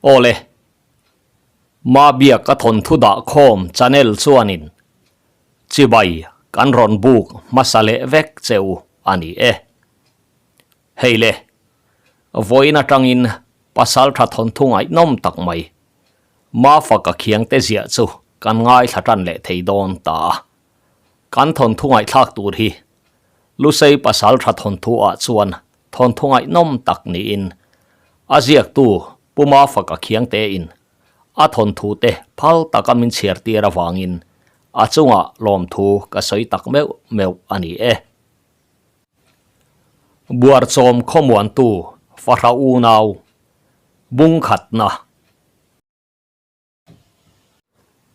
Awle. Mabiak a thawnthu dah khawm channel chuanin chibai kan rawn buk hmasa leh vek che u a ni e. Hei le, vawiin atangin pasaltha thawnthu ngaihnawm tak mai Mafaka khiangte ziah chu kan ngaithla tan leh thei dawn ta a. Kan thawnthu ngaihthlak tur hi Lusei pasaltha thawnthu ah chuan thawnthu ngaihnawm tak niin a ziaktu Pu Mafaka khiangte in a thawnthu te phal taka min chhiar tir avangin a chungah lawmthu ka sawi tak meuh meuh a ni e. Buarchawm khawmuantu Fahra unau bungkhatna.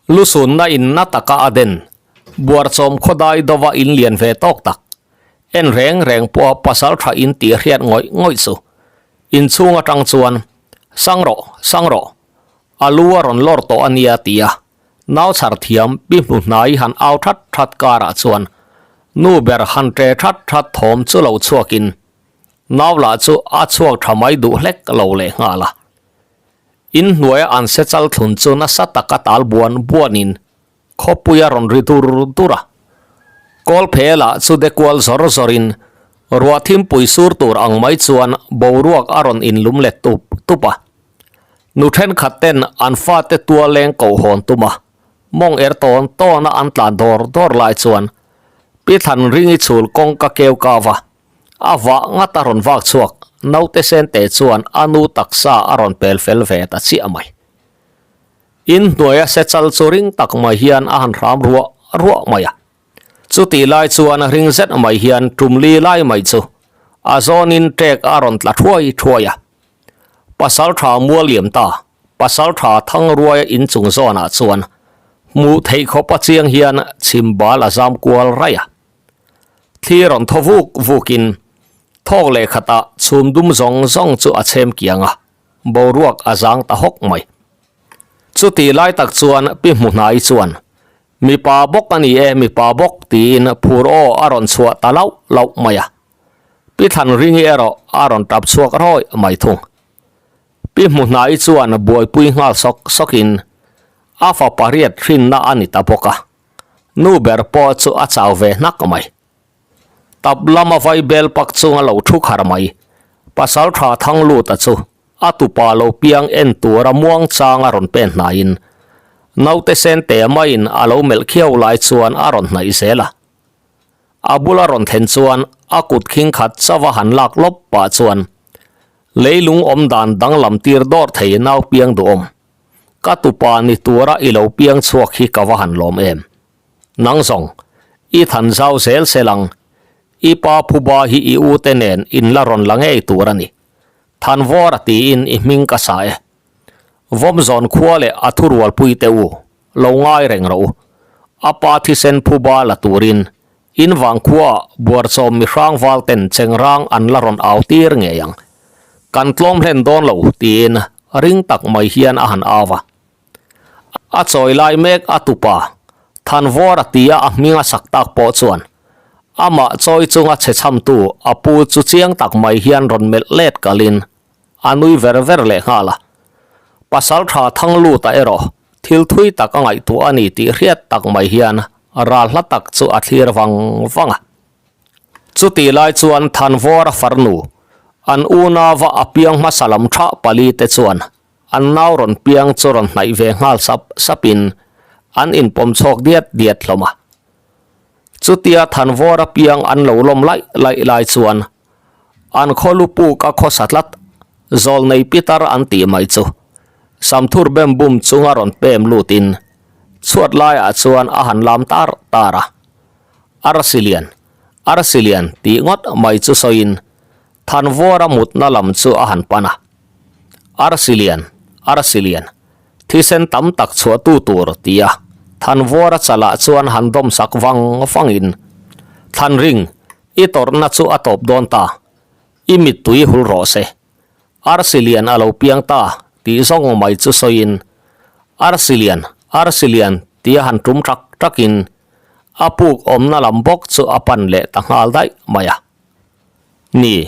Lusunna in na taka a den Buarchawm khawdai dova in lian ve tawk tak. En reng reng pawha pasal tha in tih hriat ngawih ngawih chu. Inchhung atang chuan, Sang rawh, sang rawh. A lu a rawn lawr tawh a nia ti a, nau chhar thiam pi hmu hnai han au that that karah chuan nu ber han ṭe that that thawm chu lo chhuakin nau lah chu a chhuak tha mai duh hlek lo leh nghal a. In hnuaia an se chal thlun chu nasa taka tal buan buanin khawpui a rawn ri dur dur a. Kawlphe lah chu de kual zawr zawrin ruah thimpui sur tur ang mai chuan boruak a rawn inlum let tup tup a. Nu thenkhat ten an fate tua leng koh hawn tum a, mawng er tawn tawn a an tlan dawr dawr lai chuan Pi Thlan ringi chhul kawngka keu kau a, a vah ngat a rawn vak chhuak, naute sente chuan a nu taksa a rawn pel fel ve ta chiah mai. In hnuaia se chal chu ring tak mai hian a han hram ruah ruah mai a. Chutih lai chuan ring zet mai hian tum li lai mai chu a zawnin ṭek a rawn tla thuai thuai a. Pasal tha mual liam ta, pasal tha thang ruaia inchung zawnah chuan hmuh theih khawp a chiang hian chhim bal a zam kual raih a. Thli rawn thaw vuk vukin thawk leh khatah chhum dum zawng zawng chu a chhem kiang a, boruak a zang ta hawk mai. Chutih lai tak chuan Pi Hmuhnai chuan, Mipa bawk a ni e, mipa bawk tiin phur aw a rawn chhuah ta lauh lauh mai a. Pi Thlanringi erawh a rawn tap chhuak rawih mai thung. Pi Hmuhnai chuan buaipui nghal sawk sawkin a fapa riat hrinna a ni ta bawk a, nu ber pawh chu a chau ve hnak mai. Tap lama vai bel pak chunga lo thu khar mai, pasal tha thang lut a chu a tupa lo piang en tura muang chang a rawn pen hnaiin naute sen te maiin a lo melh khiau lai chuan a rawn hnaih zel a. A bula rawn thlen chuan a kut khing khat chauha han lak lawp pah chuan leilung awm dan danglam tir dawr thei nau piang duhawm. Ka tupa ni tura i lo piang chhuak hi ka va han lawm em. Nang zawng, i than zau zel sel ang, i pa phuba hi i ute nen in la rawn la ngei tur a ni. Thanvawra tiin i hming ka sa e. Vawmzawn khua leh a thurualpui te u, lo ngai reng rawh u. A pa thisen phuba la turin in vang khuaah buarchawm mihrang val ten chengrang an la rawn au tir ngei ang. Kan tlawm hlen dawn lo tiin ring tak mai hian a han au a. A chawi lai mek a tupa Thanvawra tia a hming a sak tak pawh chuan amah chawi chunga chhe chhamtu a pu chu chiang tak mai hian rawn melh let kalin a nui ver ver leh nghal a. Pasal tha thang lut a erawh thil thui tak a ngaihtuah a ni tih hriat tak mai hian ral hla tak chu a thlir vang vang a. Chutih lai chuan Thanvawra farnu an unauva a piang hmasa lam thah pali te chuan An nau rawn piang chu rawn hnaih ve nghal sap sapin an inpawm chhawk diat diat hlawm a. Chutia Thanvawra piang an lo lawm laih laih lai chuan an khaw lu puk a khawsa tlat, Zawlnei Pitar an tih mai chu Samthur bem bum chunga rawn pem lutin chhuat laiah chuan a han lam tar tar a. Arsilian, Arsilian tih ngawt mai chu sawiin Thanvawra mutna lam chu a han pan a. Arsilian, Arsilian, thisen tam tak chhuahtu tur tia Thanvawra chalah chuan han dawm sak vang vangin, Thlanring, i tawrhna chu a tawp dawn ta, i mittui hul rawh se. Arsilian a lo piang ta tih zawng mai chu sawiin, Arsilian, Arsilian tia han tum ṭak ṭakin a puk awmna lam bawk chu a pan leh ta nghal daih mai a. Ni,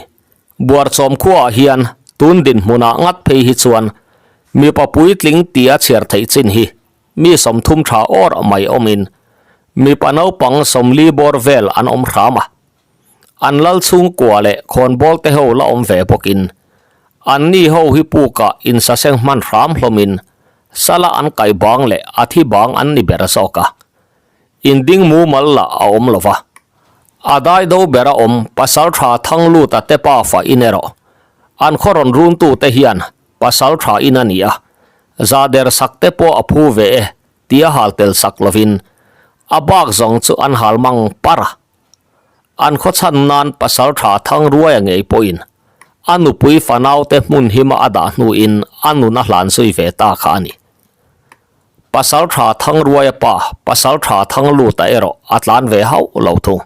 Buarchawm khuaah hian tun dinhmunah ngat phei hi chuan Mipa puitling tia chhiar theih chin hi mi 30 tha awr mai awmin mipa naupang 40 bawr vel an awm hram a. An lal chhungkua leh khawnbawl te ho la awm ve bawkin anni ho hi pukah insaseng hman hram hlawmin sala an kaih bang leh a thi bang an ni ber zawk a. Inding mumal lah a awm lo va. A dai do bera awm Pasaltha Thangluta te pafa in erawh an khaw rawn runtute hian Pasaltha in a ni a, za der sak te pawh a phu ve e tia hal tel sak lovin a bak zawng chu an hal mang par a. An khaw chhan nan Pasaltha Thangruaia ngei pawhin a nupui fanaute hmun hima a dah hnuin a nun a hlan zui ve ta kha a ni. Pasaltha Thangruaia pa Pasaltha Thangluta erawh a tlan ve hauh lo thung.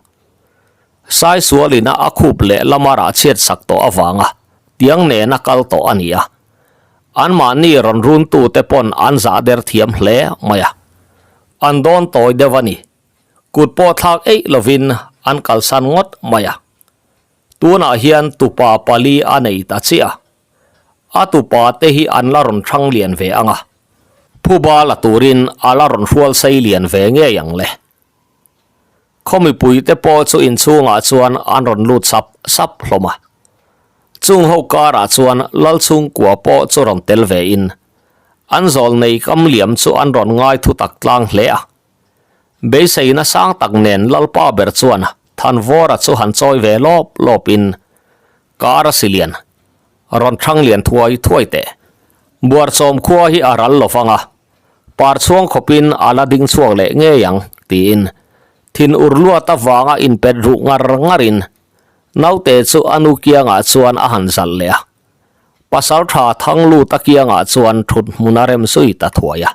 Saisualina a khup leh lama rah chhiat sak tawh avanga tiang nena kal tawh a ni a. Anmahni rawn runtute pawn an zah der thiam hle mai a. An dawn tawi deuh a ni. Kut pawh thlak eih lovin an kalsan ngawt mai a. Tunah hian tupa pali a nei ta chiah a. A tupa te hi an la rawn thang lian ve ang a, phuba la turin a la rawn hrual sei lian ve ngei ang le. Khaw mipui te pawh chu inchhungah chuan an rawn lut sap sap hlawm a. Chung ho karah chuan lal chhungkua pawh chu rawn tel ve in, an zawl nei kam liam chu an rawn ngai thu tak tlang hle a. Beiseina sang tak nen Lalpa ber chuan Thanvawra chu han chawi ve lawp lawp in, Kar a si lian. Rawn thang lian thuai thuai teh. Buarchawm khua hi a ral lo vang a, par chhuang khawpin a la ding chhuak leh ngei ang, tiin thin ur luat avanga inpet ruh ngar ngarin naute chu a nu kiangah chuan a han zalh leh a. Pasaltha Thangluta kiangah chuan thut hmun a rem zui ta thuai a.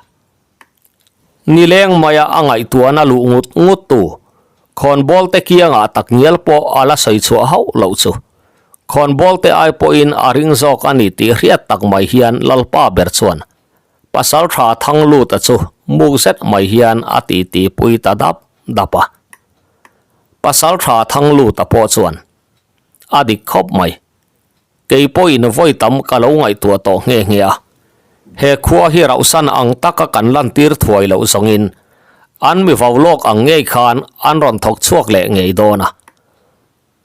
Nileng maia a ngaihtuahna luh ngut ngut tu, khawnbawl te kiangah tak ngial pawh a la sawi chhuah hauh loh chu. Khawnbawl te ai pawhin a ring zawk a ni tih hriat tak mai hian Lalpa ber chuan Pasaltha Thangluta chu muk zet mai hian a titi pui ta dap dap a. Pasaltha Thangluta pawh chuan a dik khawp mai. Kei pawhin vawi tam ka lo ngaihtuah tawh nghe nghe a, he khua hi rauhsan ang taka kan lantir thuai loh zawngin an mi vau lawk ang ngei khan an rawn thawk chhuak leh ngei dawn a.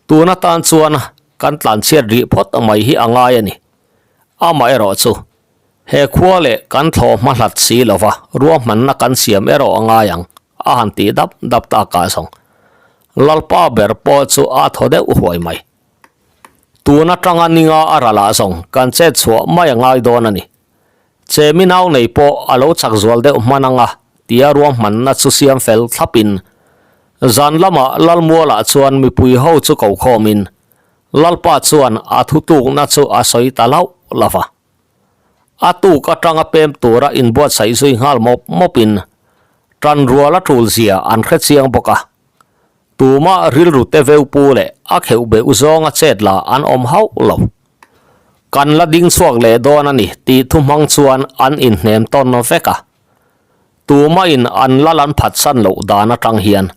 Tun atan chuan kan tlanchhiat rih phawt mai hi a ngai a ni. Amaherawh chu, he khua leh kan thlawh hma hlat si lova ruahmanna kan siam erawh a ngai ang, a han tih dap dap takah zawng Lalpa ber pawh chu a thaw deuh huai mai. Tun atanga ninga a ralah zawng kan chet chhuah mai a ngai dawn a ni. Chemi nau nei pawh a lo chak zual deuh hman anga tia ruahmanna chu siam fel thlapin zan lamah Lalmualah chuan mipui ho chu ko khawmin Lalpa chuan a thutlukna chu a sawi ta lauh lauh a. A tuk atanga pem tura inbuatsaih zui nghal mawp mawpin tanrual a tul zia an hre chiang bawk a. Tumah rilru te veu pu leh a kheuh beuh zawnga chet la an awm hauh lo. Kan la ding chhuak leh dawn a ni tih thu hmang chuan an inhnem tawn vek a. Tumahin an lal an phatsan loh dan atang hian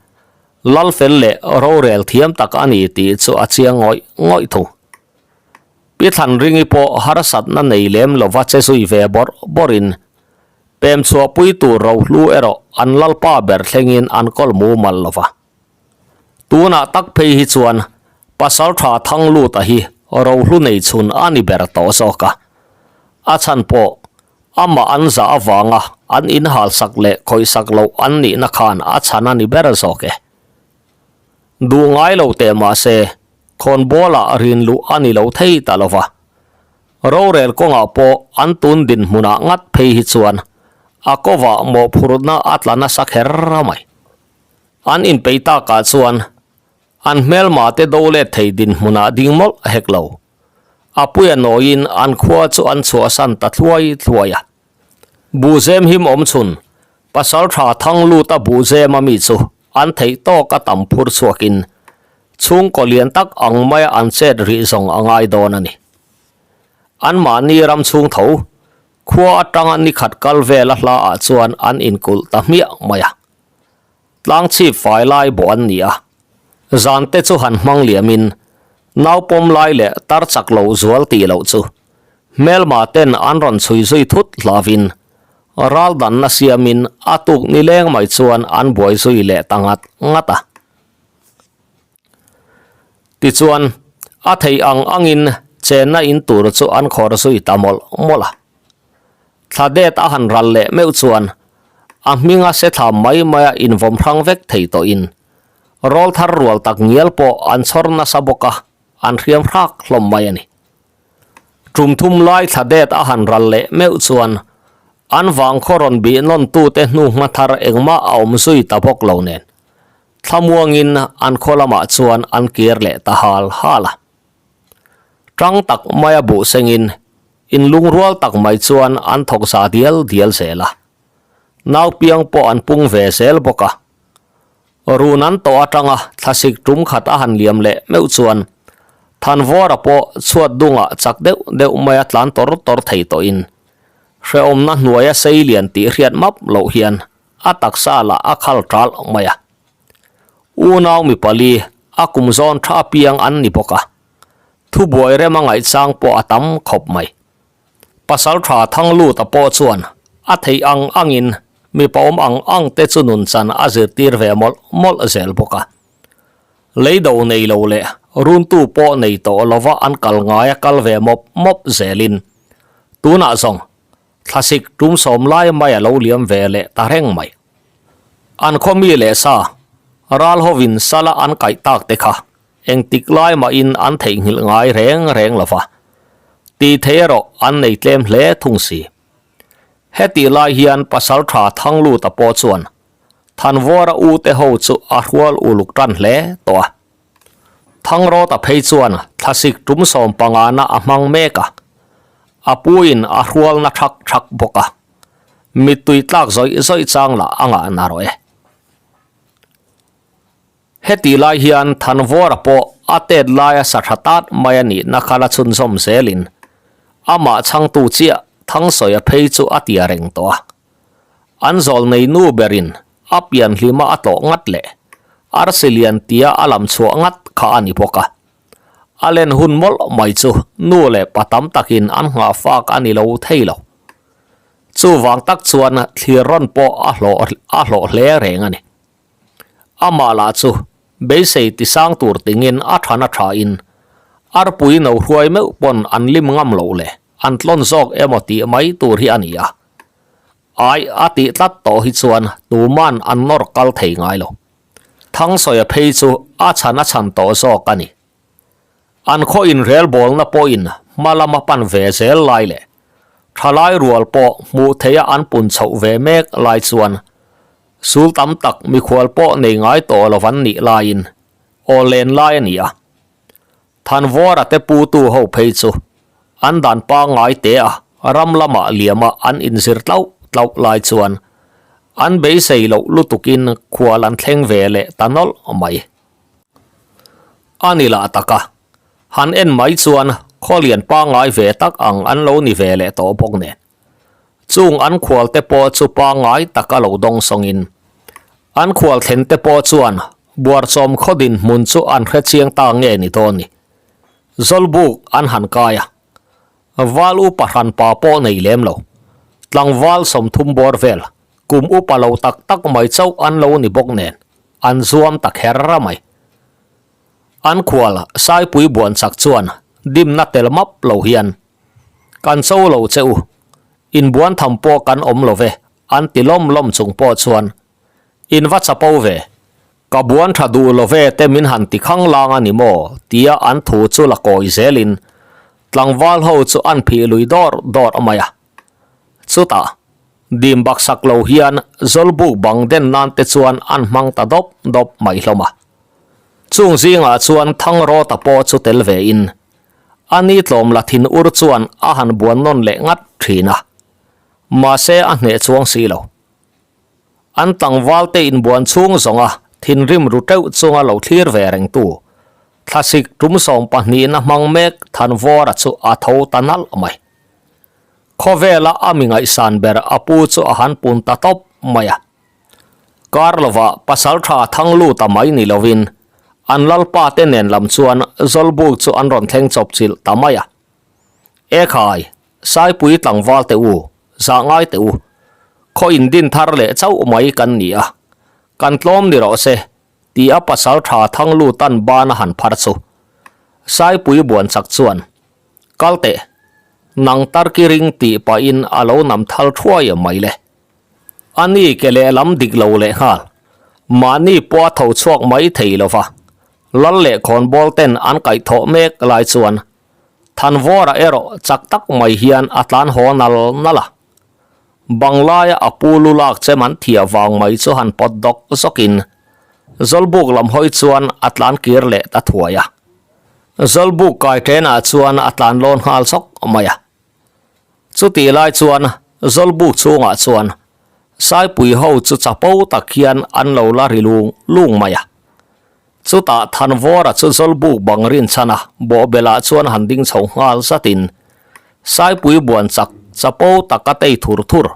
lal fel leh rorel thiam tak a ni tih chu a chiang ngawih ngawih thu. Pi Thlanringi pawh harsatna nei lem lova che zui ve bawrh bawrhin Pem chhuahpui tur rohlu erawh an lalpa ber thlengin an kawl mumal lo va. Tunah tak phei hi chuan Pasaltha Thangluta hi rohlu nei chhun a ni ber tawh zawk a. A chhan pawh amah an zah avanga an inhalsak leh khawihsak loh an nihna khan a chhan a ni ber zawk e. Duh ngai lo teh mah se khawnbawlah rin luh a ni lo thei ta lo va. Rorel kawngah pawh an tun dinhmunah ngat phei hi chuan a kovah mawhphurhna a tla nasa kher mai. An inpeih takah chuan an hmelma te do let thei dinhmunah ding mawlh hek lo. A puia nawiin an khua chu an chhuahsan ta thluai thluai a. Buhzem him awm chhun, Pasaltha Thangluta buhzem a mi chu an theih tawk a tam phur chhuakin chhungkaw lian tak ang maia an chet rih zawng a ngai dawn a ni. Anmahni ram chhung tho, khua atanga ni khat kal vela hla ah chuan an inkulh ta hmiah mai a. Tlang chhip fai lai bawh an ni a, zan te chu han hmang liamin naupawm lai leh tar chak lo zual tih loh chu. Hmelma ten an rawn chhui zui thut hlauhin ral danna siamin a tuk nileng mai chuan an buai zui leh ta ngat ngat a. Tichuan, a theih ang angin chenna in tur chu an khawr zui ta mawlh mawlh a. Thla det a han ral leh meuh chuan a hminga se thla mai maia invawm hrang vek thei tawhin rawl thar rual tak ngial pawh an chhawr nasa bawk a, an hriam hrâk hlawm mai a ni. Tum thum lai thla det a han ral leh meuh chuan an vangkhaw rawn bih nawn tute hnu hma thar engmah a awm zui ta bawk lo nen thlamuangin an khaw lamah chuan an kir leh ta hal hal a. Tang tak maia buh sengin inlungrual tak mai chuan an thawk za dial dial zel a. Nau piang pawh an pung ve zel bawk a. Run an tawh atanga thlasik tum khat a han liam leh meuh chuan Thanvawra pawh chhuat dungah chak deuh deuh maia tlan tawr tawr thei tawhin hrehawmna hnuaia sei lian tih hriat map loh hian a taksa lah a khal ṭal mai a. Unau mi pali a kum zawn tha apiang an ni bawk a, thubuai rema ngaihchang pawh a tam khawp mai. Pasal tha Thangluta pawh chuan a theih ang angin mipa awm ang ang te chu nun chan a zirtir ve mawlh mawlh zel bawk a. Leido nei lo leh runtu pawh nei tawh lova an kal ngaia kal ve mawp mawp zelin tunah zawng thlasik tum sawm lai mai a lo liam ve leh ta reng mai. An khaw mi leh sa ral hovin sala an kaih tak te kha Engtik lai mahin an theihnghilh ngai reng reng lo va, tih theih erawh an nei tlem hle thung si. Hetih lai hian pasal tha Thangluta pawh chuan Thanvawra u te ho chu a hrual uluk tan hle tawh a. Thangrawta phei chuan thlasik tum sawm pangana a hmang mek a, a puin a hrualna thak thak bawk a, mittui tlak zawih zawih chang lah a ngah narawh e. Heti lai hian Thanvawra pawh a tet laia sa tha tat mai a nihna kha la chhunzawm zelin amah chhangtu chiah Thangsawi a phei chu a tia reng tawh a. An zawl nei nu berin a pian hlima a tlawh ngat leh arsi lian tia a lam chhuah ngat kha a ni bawk a. A len hun mawlh mai chu nu leh pa tam takin an nghah fak a ni lo thei lo. Chuvang tak chuan thlir rawn pawh a hlawh a hlawh hle reng a ni. Amah lah chu beisei tisang tur tingin a than a thain arpui no hruai meuh pawn an lim ngam loh le an tlawn zawk emaw tih mai tur hi a ni a. Ai a tih tlat tawh hi chuan tuman an nawr kal thei ngai lo. Thangsawi a phei chu a chhan a chhan tawh zawk a ni. An khaw inrelbawlna pawhin hma lama pan ve zel lai leh thalai rual pawh hmuh theiha an pun chhoh ve mek lai chuan sul tam tak mikhual pawh nei ngai tawh lo an nih laiin aw len lai a ni a. Thanvawra te putu ho phei chu an dan pangngai te a ram lamah liama an inzir tlauh tlauh lai chuan an beisei loh lutukin khual an thleng ve leh ta nawlh mai. A ni lah tak a, han en mai chuan khawlian pangngai ve tak ang an lo ni ve leh tawh bawk nen. Chung an khual te pawh chu pangngai taka lo dawng sawngin an khual thlen te pawh chuan buarchawm khaw dinhmun chu an hre chiang ta nge ni dawn ni. Zawlbuk an han kai a, val upa hran pa pawh nei lem lo, tlangval 30 bawr vel kum upa lo tak tak mai chauh an lo ni bawk nen an zuam ta kher mai. An khual Saipui buanchak chuan dimna tel map lo hian Kan cho lo che u, inbuan tham pawh kan awm lo ve an ti lawm lawm chung pawh chuan in va chapo ve, ka buan tha duh lo ve te min han ti khang lang a ni maw tia an thu chu la kawi zelin tlangval ho chu an phih lui dawr dawr mai a. Chutah dim baksak lo hian Zawlbuk bang den nan te chuan an hmang ta dawp dawp mai hlawm a. Chung zingah chuan Thangrawta pawh chu tel ve in a ni tlawm la thin ur chuan a han buan nawn leh ngat thin a, mahse a hneh chuang si lo. An tlangval te inbuan chhung zawnga thinrim ru teuh chunga lo thlir ve rengtu thlasik tum 12 na hmang mek Thanvawra chu a tho ta nalh mai. Khawvela a mi ngaihsan ber a pu chu a han pun ta tawp mai a. Kar lovah pasal tha thang lut a mai ni lovin an lalpa te nen lam chuan Zawlbuk chu an rawn thleng chawp chilh ta mai a. E khai! Saipui tlangval te u, zah ngai teh u. Khaw in din thar leh chauh mai kan ni a, kan tlawm ni rawh se, ti a pasal tha Thanglutan ban a han phar chu. Saipui buan chak chuan, Kal teh, nang Tarki ring tih pahin a lo nam thal thuai mai le. A ni ke lehlam dik lo lehnghal, mahni pawh a tho chhuak mai thei lo va, lal leh khawnbawl ten an kaihthawh mek lai chuan Thanvawra erawh chak tak mai hian a tlan haw nal nal a. Banglaia a pu lu lak chem an thiah vang mai chu han pawt dawk zawkin Zawlbuk lam hawi chuan a tlan kir leh ta thuai a. Zawlbuk kai ṭenah chuan a tlan lawn nghal sawk mai a. Chutih lai chuan Zawlbuk chhungah chuan Saipui ho chu chapo tak hian an lo la ri lung lung mai a. Chutah Thanvawra chu Zawlbuk bang rinchhan a bawhbelah chuan han ding chho nghal zatin Saipui buan chak chapo taka tei thur thur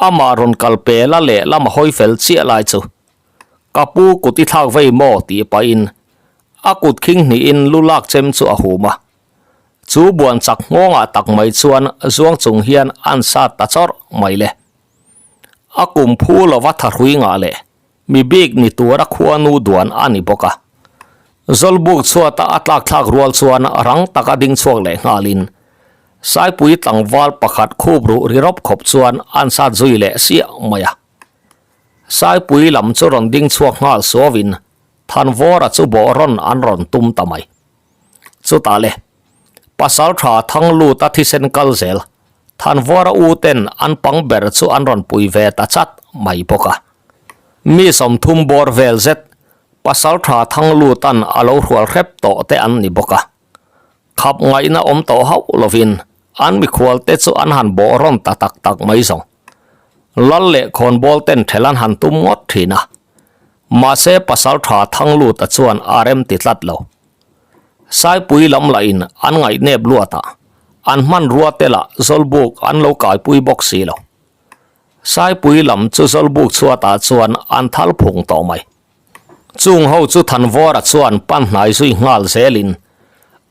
amah rawn kal pela lehlam a hawi fel chiah lai chu Ka pu kut i thlak vei maw tih pahin a kut khing hnihin lu lak chem chu a hum a. Chu buan chak nghawngah tak mai chuan zuang chung hian an sat ta chawrh mai le. A kum phu lova thahrui ngah leh mi bik ni tura khuanu duan a ni bawk a. Zawlbuk chhuata a tlak thlak rual chuan rang taka ding chhuak leh nghalin Saipui tlangval pakhat khup ruh ri rawp khawp chuan an sat zui leh siah mai a. Saipui lam chu rawn ding chhuak nghal suauin Thanvawra chu bawh rawn an rawn tum ta mai. Chutah le, pasal tha Thangluta thisen kal zel, Thanvawra u ten an pang ber chu an rawn pui ve ta chat mai bawk a. Mi 30 bawr vel zet pasal tha Thangluta'n a lo hrual hrep tawh te an ni bawk a. Khap ngaihna awm tawh hauh lovin an mikhual te chu an han bawh rawn ta tak tak mai zawng. Lal leh khawnbawl ten ṭhel an han tum ngawt ṭhin a. Mahse pasal tha Thangluta chuan a rem ti tlat lo. Saipui lam lahin an ngaihnep luat a, an hmanrua te lah Zawlbuk an lo kaipui bawk si lo. Saipui lam chu Zawlbuk chhuatah chuan an thal phung tawh mai. Chung ho chu Thanvawra chuan pan hnai zui nghal zelin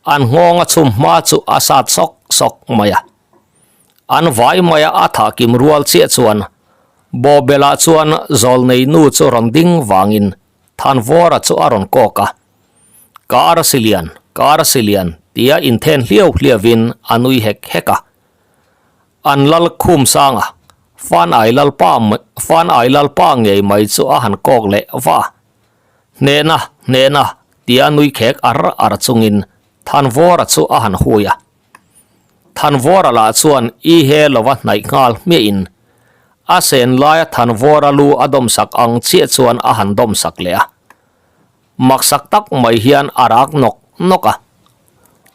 an nghawng a chhum hma chu a sat sawk sawk mai a. An vai maia a thah kim rual chiah chuan Bawhbelah chuan zawlnei nu chu rawn ding vangin Thanvawra chu a rawn kawk a. Ka arsi lian, ka arsi lian tia inthen hliau hliauvin a nui hek hek a. An lal khum sang a, Fan ai lalpa Fan ai lalpa ngei mai chu a han kawk leh va a. Hnehna, hnehna tia nui khek ar ar chungin Thanvawra chu a han hui a. Thanvawra lah chuan i he lova hnaih nghal hmiahin a sen laia Thanvawra lu a dawmsak ang chiah chuan a han dawmsak leh a. Maksak tak mai hian a rak nawk nawk a.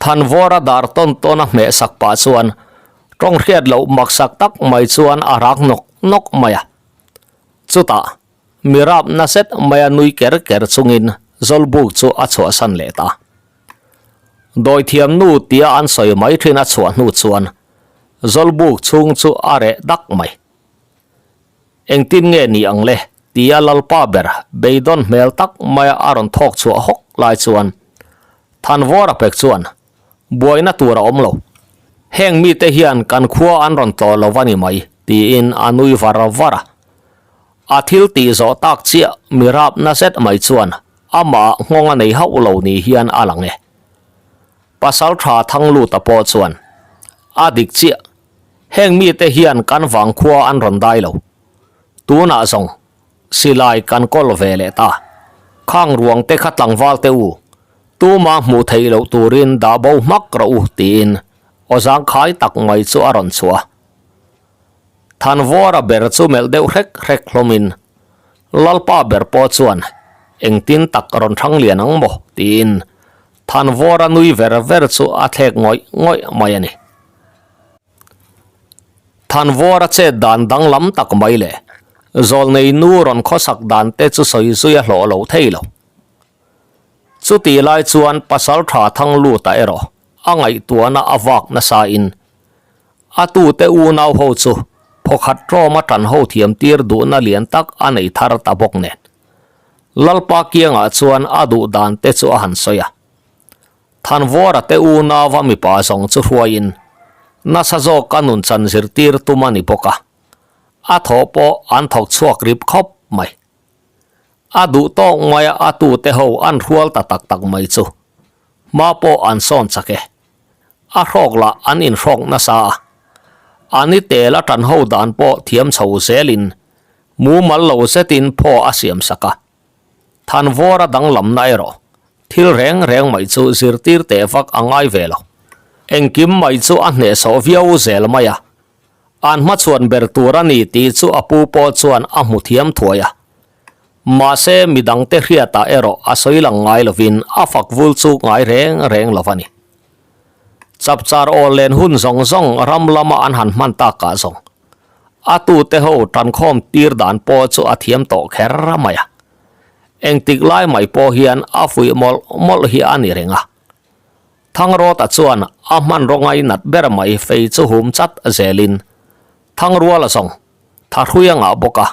Thanvawra dar tawn tawn a hmehsak pah chuan tawng hriat loh maksak tak mai chuan a rak nawk nawk mai a. Chutah mi rap na zet maia nui ker ker chungin Zawlbuk chu a chhuahsan leh ta. Dawithiam nu tia an sawi mai thin a chhuah hnu chuan Zawlbuk chhung chu a reh dak mai. Engtin nge ni ang le? tia Lalpa ber beidawn hmel tak maia a rawn thawk chhuah hawk lai chuan Thanvawra pek chuan buaina tur a awm lo. Heng mite hian kan khua an rawn tlawh lo a ni mai tiin a nui var var a. A thil tih zawh tak chiah mi rap na zet mai chuan amah nghawng a nei hauh lo ni hian a lang e. Pasal tha Thangluta pawh chuan a dik chiah, heng mite hian kan vangkhua an rawn dai lo. Tunah zawng silai kan kawl ve leh ta. Khang ruang te kha tlangval te u, tuma hmuh theih loh turin dah bo hmak rawh u tiin aw zangkhai tak mai chu a rawn chhuah a. Thanvawra ber chu melh deuh hrek hrek hlawmin Lalpa ber pawh chuan engtin tak rawn thang lian ang maw tiin Thanvawra nui ver ver chu a thlek ngawih ngawih mai a ni. Thanvawra chet dan danglam tak mai leh Zawlnei nu rawn khawsak dan te chu sawi zui a hlawh lo thei lo. Chutih lai chuan Pasaltha Thangluta erawh a ngaihtuahna a vak nasain A tute unau ho chu phawkhat tlawm a tan ho thiam tir duhna lian tak a nei thar ta bawk nen. Lalpa kiangah chuan a duh dan te chu a han sawi a. Thanvawra te unauva mipa zawng chu hruaiin. Nasa zawk a nun chan zirtir tum a ni bawk a, a thawh pawh an thawk chhuak rip khawp mai. A duh tawk maia a tute ho an hrual ta tak tak mai chu hma pawh an sawn chak e. A hrawk lah an inhrawk nasa a, a ni tel a tan ho dan pawh thiam chho zelin mumal lo zetin phaw a siam sak a. Thanvawra danglamna erawh thil reng reng mai chu zirtir teh vak a ngai ve lo. Engkim mai chu a hnehsawh viau zel mai a, an hmachhuan ber tur a ni tih chu a pu pawh chuan a hmu thiam thuai a. Mahse midangte hriatah erawh a sawi lang ngai lovin a fak vul chu ngai reng reng lo a ni. Chapchar awl len hun zawng zawng ram lama an han hman takah zawng a tute ho tankhawm tir dan pawh chu a thiam tawh kher mai a. Engtik lai mai pawh hian a fuih mawlh mawlh hi a ni reng a. Thangrawta chuan a hmanraw ngainat ber mai fei chu hum chat zelin Thangruala zawng thahrui a ngah bawk a,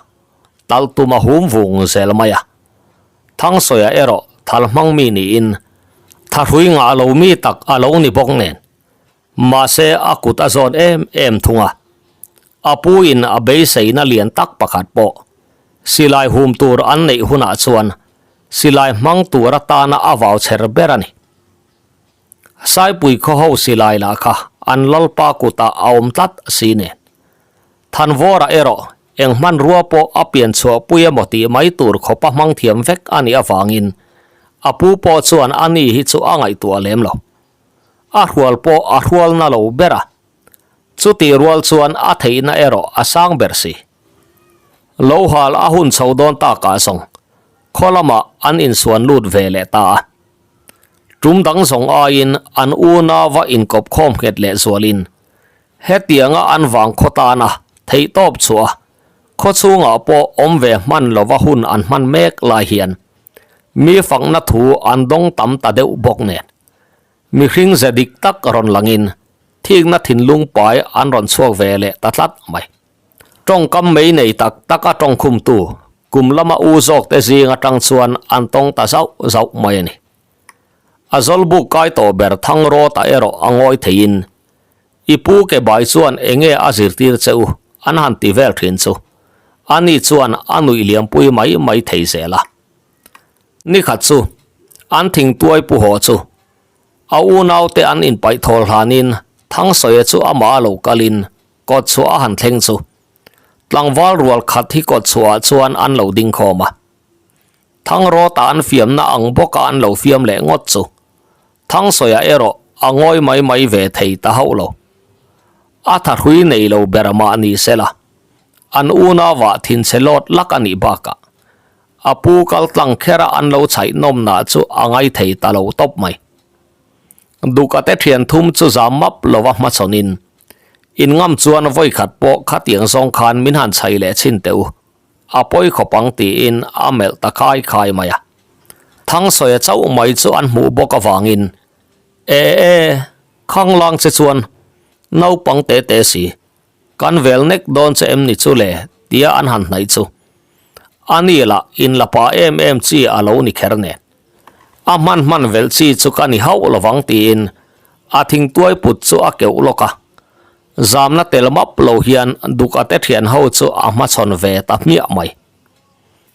tal tum a hum vung zel mai a. Thangsawiah erawh thal hmang mi niin thahrui ngah lo mi tak a lo ni bawk nen. Mahse a kut a zawn em em thung a, a pu in a beiseina lian tak pakhat pawh silai hum tur an neih hunah chuan silai hmang tur atana a vau chher ber a ni. Saipui khaw ho silai lah kha an lalpa kutah a awm tlat si nen. Thanvawra erawh eng hmanrua pawh a pian chhuah pui emaw tih mai tur khawpa hmang thiam vek a nih avangin a pu pawh chuan a ni hi chu a ngaihtuah lem lo. A hrual pawh a hrual na lo ber a, chutih rual chuan a theihna erawh a sang ber si. Lo hal a hun chho dawn takah zawng khaw lamah an insuan lut ve leh ta a. Tum dang zawng aiin an unauva inkawp khawm nghet leh zualin hetianga an vang khaw tana theihtawp chhuah a, khaw chhungah pawh awm ve hman lova hun an hman mek lai hian mi fakna thu an dawng tam ta deuh bawk nen. Mihring ze dik tak rawn langin thikna thinlung pai an rawn chhuak ve leh ta tlat mai. Tawngkam mei nei tak tak a tawngkhumtu kum lama u zawk te zing atang chuan an tawng ta zauh zauh mai a ni. A zawlbuk kai tawh ber Thangrawta erawh a ngawi theiin I pu ke bai chuan enge a zirtir che u an han ti vel thin chu ani chuan a nuih liampui mai mai thei zel a. Nikhat chu an thingtuai pu haw chu a unaute an inpaih thawl hlanin Thangsawiah chu amah a lo kalin kawt chhuah a han thleng chu tlangval rual khat hi kawt chhuahah chuan an lo ding khawm a. Thangrawta an fiamna ang bawka an lo fiam leh ngawt chu Thangsawiah erawh a ngawi mai mai ve thei ta hauh lo. A thahrui nei lo ber mah ni sela an unauah thinchhe lawt lak a nih bakah A pu kal tlang kher a an lo chhaih nawmna chu a ngai thei ta lo tawp mai. Duka te thian thum chu zam map lova hmachhawnin, In ngam chuan vawi khat pawh khatiang zawng khan min han chhaih leh chhin teh u, a pawi khawp ang tiin a melh ta khai khai mai a. Thangsawiah chauh mai chu an hmuh bawk avangin, E e, khanglang che chuan naupang te te si, Kan vel nek dawn che em ni chu le? tia an han hnaih chu. A ni lah in la pa em em chi a lo ni kher nen. A hman hman velh chi chu ka ni hauh lovang tiin a thingtuai put chu a keuh lawk a. Zamna tel map lo hian Duka te thian ho chu a hmachhawn ve ta hmiah mai.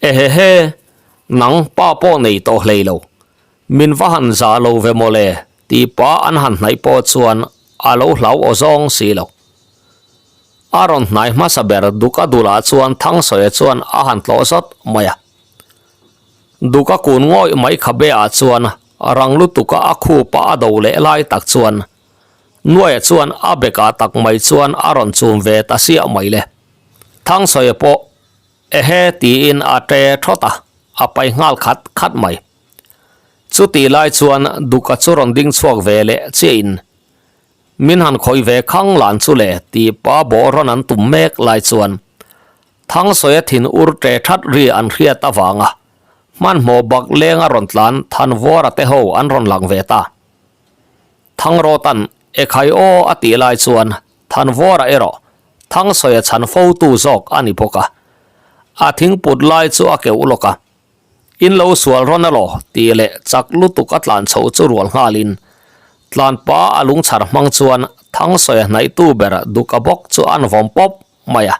Ehehe, nang pa pawh nei tawh hlei lo. Min va han zah lo ve mawle tih pa an han hnaih pawh chuan a lo hlau aw zawng si lo. A rawn hnai hmasa ber Duka dulah chuan Thangsawiah chuan a han tlawh zawt mai a. Duka kun ngawih mai khabe ah chuan rang lutuka a khupa a do leh lai tak chuan Nuaia chuan a bekah tak mai chuan a rawn chum ve ta siah mai le. Thangsawiah pawh Ehe tiin a ṭe ṭhawt a, a pai nghal khat khat mai. Chutih lai chuan Duka chu rawn ding chhuak ve leh chiahin, Min han khawih ve khang lan chu le tih pa bawh rawn an tum mek lai chuan Thangsawiah thin ur ṭe ṭhat ri an hriat avanga hmanhmawh bak lenga rawn tlan Thanvawra te ho an rawn lang ve ta. Thangrawtan Ekhai aw a tih lai chuan Thanvawra erawh Thangsawiah chhan fo tu zawk a ni bawk a, a thingput lai chu a keuh lawk a. In lo sual rawn elaw tih leh chak lutuk a tlan chho chu rual nghalin tlanpa a lungchhar hmang chuan. Thangsawi hnaihtu ber Duka bawk chu an vawm pawp mai a.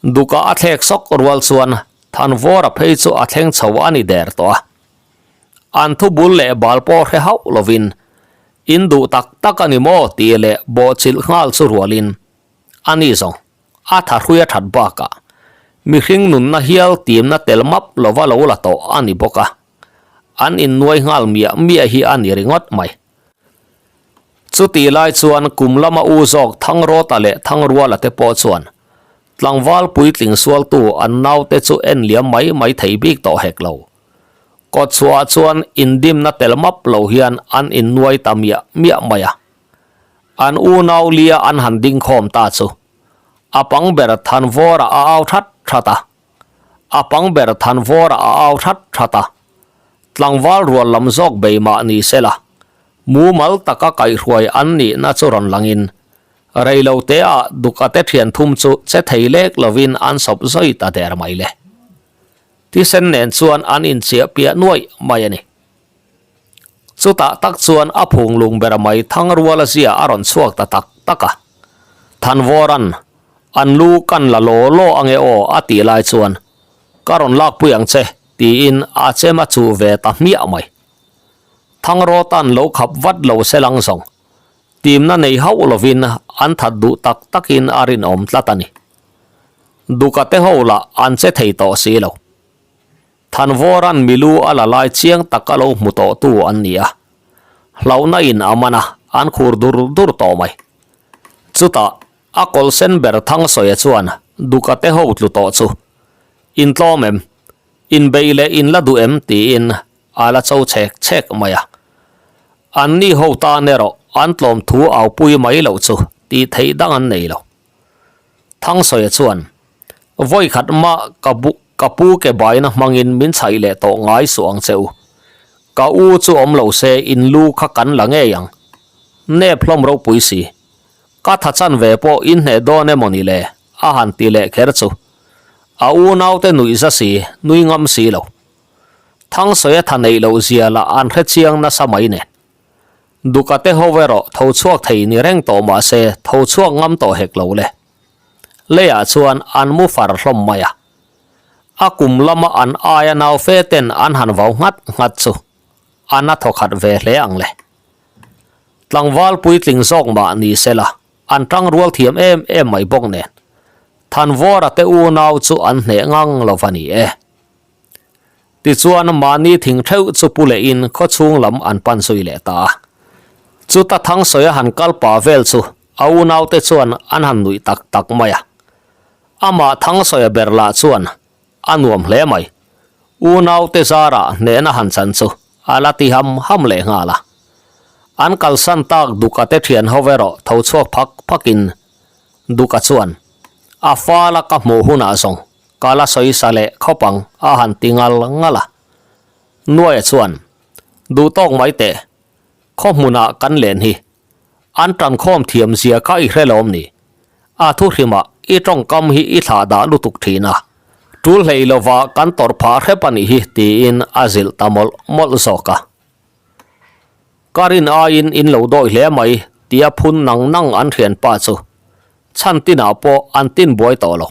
Duka a thlek sawk rual chuan Thanvawra phei chu a thleng chho a ni der tawh a. An thu bul leh bal pawh hre hauh lovin, In duh tak tak a ni maw? tih leh bawhchilh nghal chu rualin a ni zawng. A thahrui a that bakah mihring nunna hial timna tel map lova lo la tawh a ni bawk a, an innuai nghal miah miah hi a ni ringawt mai. Chutih lai chuan kum lama u zawk Thangrawta leh Thangruala te pawh chuan tlangval puitling sualtu an naute chu en liam mai mai thei bik tawh hek lo. Kawtchhuahah chuan indimna tel map lo hian an innuai ta miah miah mai a. An unau lia an han ding khawm ta chu a pang ber Thanvawra a au that that a, a pang ber Thanvawra a au that that a, tlangval rual lam zawk bei mah ni se la, mumal taka kaihhruai an nihna chu rawn langin reilo teah Dukate thian thum chu che thei lek lovin an sawp zawi ta der mai le. Thisen nen chuan an inchiah piah nuaih mai a ni. Chutah tak chuan a phung lung ber mai Thangruala zia a rawn chhuak ta tak tak a. Thanvawra'n, An lu kan la law law ange aw a tih lai chuan, Ka rawn lakpui ang che tiin a chem a chuh ve ta hmiah mai. Thangrawta'n lo khap vat lo se lang zawng, timna nei hauh lovin an that duh tak takin a rinawm tlat a ni. Dukate ho lah an che thei tawh si lo. Thanvawra'n milu a la lai chiang tak a lo hmu tawh tu an ni a, hlauhna in a man a, an khur dur dur tawh mai. Chutah, a kawlh sen ber Thangsawia chuan Dukate ho tlu tawh chu, In tlawm em? In beih leh in la duh em? tiin a la cho chhek chhek mai a. An ni ho tan erawh an tlawm thu aupui mai loh chu tih theih dang an nei lo. Thangsawia chuan, Vawi khat mah ka bu ka pu ke baina hmangin min chhaih leh tawh ngai suh ang che u. Ka u chu awm lo se in lu kha kan la ngei ang. Nep hlawm ropui si. Ka tha chan ve pawh in hneh dawn emaw ni le? a han ti leh kher chu. A unaute nuih za si, nui ngam si lo. Thangsawia tha neih loh zia lah an hre chiang nasa mai nen. Dukate ho erawh tho chhuak thei ni reng tawh mah se tho chhuak ngam tawh hek lo le. Leiah chuan an mu far hlawm mai a. A kum lama an aia nau fe ten an han vau nghat nghat chu a na thaw khat ve hle ang le. Tlangval puitling zawk mah ni se la an tang rual thiam em em mai bawk nen Thanvawra te unau chu an hneh ngang lo va ni e. Tichuan mahni thing theuh chu pu lehin khawchhung lam an pan zui leh ta a. Chuta Thangsawi a han kal pah vel chu a unaute chuan an han nuih tak tak mai a. Amah Thangsawi a ber lah chuan a nuam hle mai. Unaute zarah hnehna han chan chu a la ti ham ham leh nghal a. An kalsan tak Dukate thian ho erawh tho chhuak phak phakin Duka chuan a fala ka hmuh hunah zawng Ka la sawi sa leh khawp ang a han ti ngal ngal a. Nuaia chuan, Duh tawk mai teh, khaw hmunah kan len hi. An tankhawm thiam zia kha i hre lawm ni. A thu hrimah i tawngkam hi i thlah dah lutuk thin a. Tul hlei lova kan tawrh phah hrep a nih hi tiin a zilh ta mawlh mawlh zawk a. Ka rin aiin in lo dawi hle mai tia phun nang nang an thianpa chu chhan tinah pawh an tin buai tawh lo.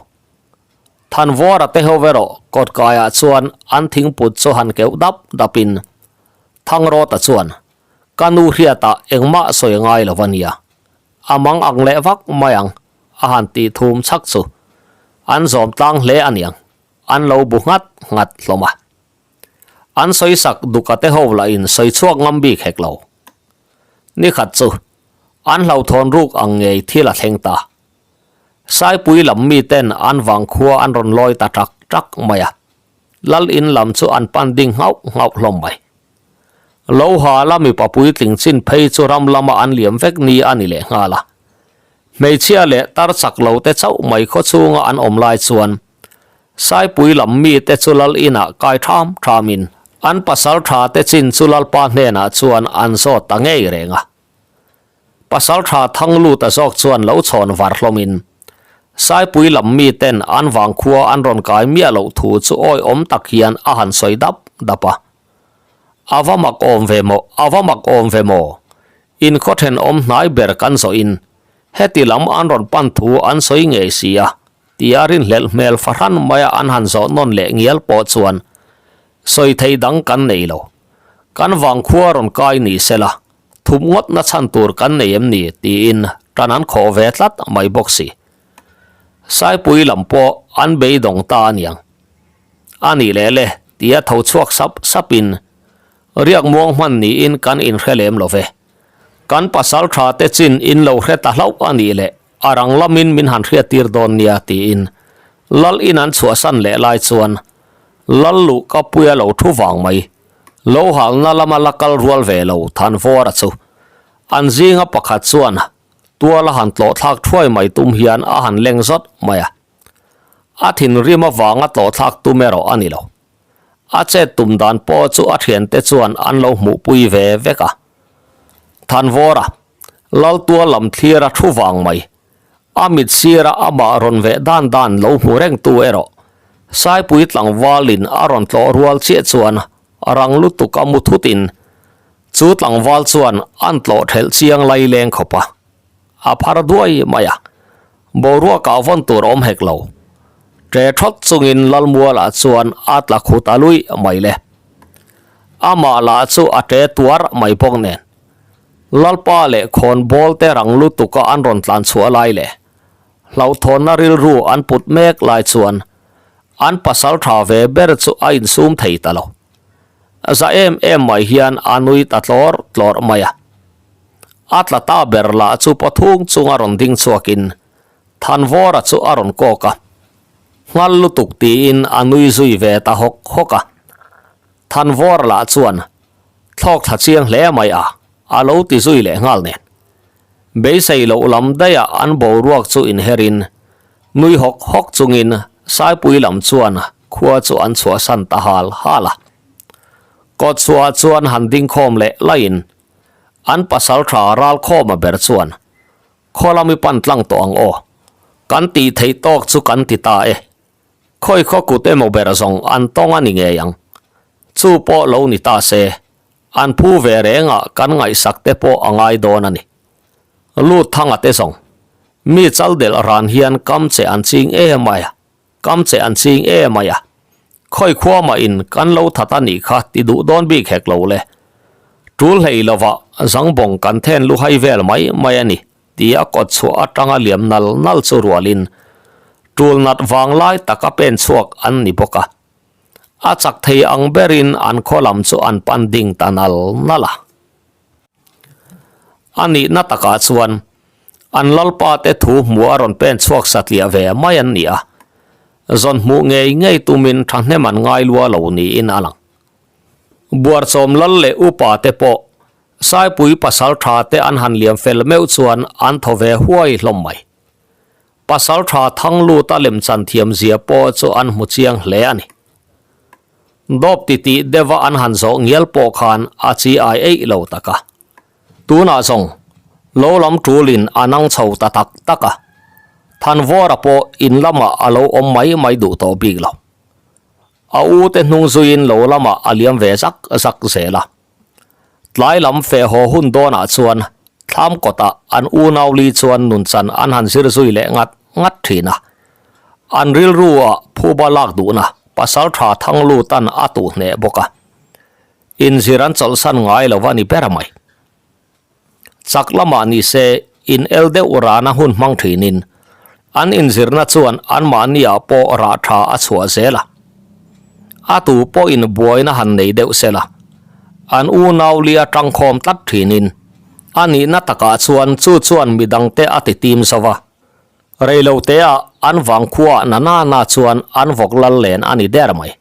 Thanvawra te ho erawh kawtkaiah chuan an thingput chu han keuh dap dapin Thangrawta chuan, Ka nu hriatah engmah sawi ngai lo ania, a mang ang leh vak mai ang a han tih thum chhak chu an zawm tlang hle aniang, an lo bu nghat nghat hlawm a. An sawi sak duka te ho lahin sawi chhuak ngam bik hek lo. Nikhat chu an hlauhthawn ruk ang ngei thil a thleng ta. Saipui lam miten an vangkhua an rawn lawi ta ṭak ṭak mai a, Lal in lam chu an pan ding nghauh nghauh hlawm mai. Lo ha la mipa puitling chin phei chu ram lama an liam vek ni a ni leh nghal a. Hmeichhia leh tar chak lo te chauh mai khaw chhunga an awm lai chuan Saipui lam mite chu Lal inah kai ṭham ṭhamin an pasal ṭha te chin chu Lalpa hnenah chuan an zawt ta ngei reng a. Pasalṭha Thangluta zawk chuan lo chhawn var hlawmin, Saipui lam miten an vangkhua an rawn kai miah loh thu chu awihawm tak hian a han sawi dap dap a. A va mak awm ve maw, a va mak awm ve maw? In khaw thenawm hnai ber kan zawhin heti lam an rawn pan thu an sawi ngei si a, tia rinhlelh hmel fahran maia an han zawh nawn leh ngial pawh chuan sawi thei dang kan nei lo. Kan vangkhua rawn kai ni sela, thup ngawt na chhan tur kan nei em ni tiin tan an khawh ve tlat mai bawk si. Saipui lam pawh an beidawng ta aniang. A nih leh le tia tho chhuak sap sapin riak muang hman niin kan inhre lem lo ve. Kan pasal tha te chin in lo hre ta hlauh a nih leh a rang lamin min han hriattir dawn nia tiin Lal in an chhuahsan leh lai chuan Lal luh ka puia lo thu vang mai. Lo halna lama la kal rual ve lo Thanvawra chu an zinga pakhat chuan tuala han tlawh thlak thuai mai tum hian a han leng zawt mai a. A thinrim avanga tlawh thlak tum erawh a ni lo. A chet tum dan pawh chu a thiante chuan an lo hmuhpui ve vek a. Thanvawra, Laltua lam thlir a thu vang mai. A mit sira amah rawn veh dan dan lo hmu rengtu erawh Saipui tlangvalin a rawn tlawh rual chiah chuan rang lutuk a mu thutin chu tlangval chuan an tlawh thelh chiang lai leng khawp a. A phar duai mai a, boruakah vawn tur awm hek lo. Ṭe ṭhawt chungin Lalmualah chuan a tla khut a luih mai le. Amah lah chu a ṭe tuar mai bawk nen. Lalpa leh khawnbawl te rang lutuka an rawn tlan chhuah lai leh hlauhthawnna rilru an put mek lai chuan an pasal tha ve ber chu a insum thei ta lo. Za em em mai hian a nui ta tlawr tlawr mai a. A tla ta ber lah chu pathung chunga rawn ding chhuakin Thanvawra chu a rawn kawk a, nghal lutuk tiin a nui zui ve ta hawk hawk a. Thanvawra lah chuan thlawk thla chiang hle mai a, a lo ti zui leh nghal nen. Beisei loh lam daih ah an boruak chu inherin nui hawk hawk chungin Saipui lam chuan khua chu an chhuahsan ta hal hal a. Kawtchhuah chuan han dingkhawm leh laiin An pasal tha Ralkhawma ber chuan, Khaw lam i pan tlang tawh ang aw. Kan tih theih tawk chu kan ti ta e. Khawi khaw kut emaw ber zawng an tawng a ni ngei ang. Chu pawh lo ni ta se, an phu ve rengah kan ngaihsak te pawh a ngai dawn a ni. Lut thanga te zawng, mi chaldelh ran hian kam che an ching em mai a. Kam che an ching em mai a, khawi khua mah in kan lo that a nih kha ti duh dawn bik hek lo le. Tul hlei lova zangbawng kan then lu hai vel mai mai a ni ti a kawt chhuah atanga liam nal nal chu rualin tul nat vang lai taka pen chhuak an ni bawk a. A chak thei ang berin an khaw lam chu an pan ding ta nal nal a. A nihna takah chuan an lalpa te thu hmuh a rawn pen chhuak satliah ve mai an ni a, zawn hmuh ngei ngei tumin thahnem an ngai lua lo niin a lang. Buarchawm lal leh upa te pawh Saipui pasal tha te an han liam fel meuh chuan an thaw ve huai hlawm mai. Pasal tha thang luta lemchan thiam zia pawh chu an hmu chiang hle a ni. Dawp titih deuha an han zawh ngial pawh khan a chi ai eih lo tak a. Tunah zawng, lo lam tulin a nang chho ta tak tak a. Thanvawra pawh in lamah a lo awm mai mai duh tawh bik lo. A u te hnung zuiin lo lamah a liam ve zak zak zel a. Tlai lam feh haw hun dawnah chuan thlam kawtah an unau li chuan nunchan an han zir zui leh ngat ngat thin a. An rilru ah phuba lak duhna pasal tha thang lutan a tuh hneh bawk a. Inzir an chawlhsan ngai lo a ni ber mai. Chak lamah ni se in el deuh rana hun hmang thinin an inzirna chuan anmahni ah pawh rah tha a chhuah zel a. A tu pawhin buaina han nei deuh sela an unau lia tangkhawm tlat thinin a nihna takah chuan chu chuan midangte a ti tim zo va. Reiloteah an vangkhuaah na na na chuan an vawk lal len a ni der mai.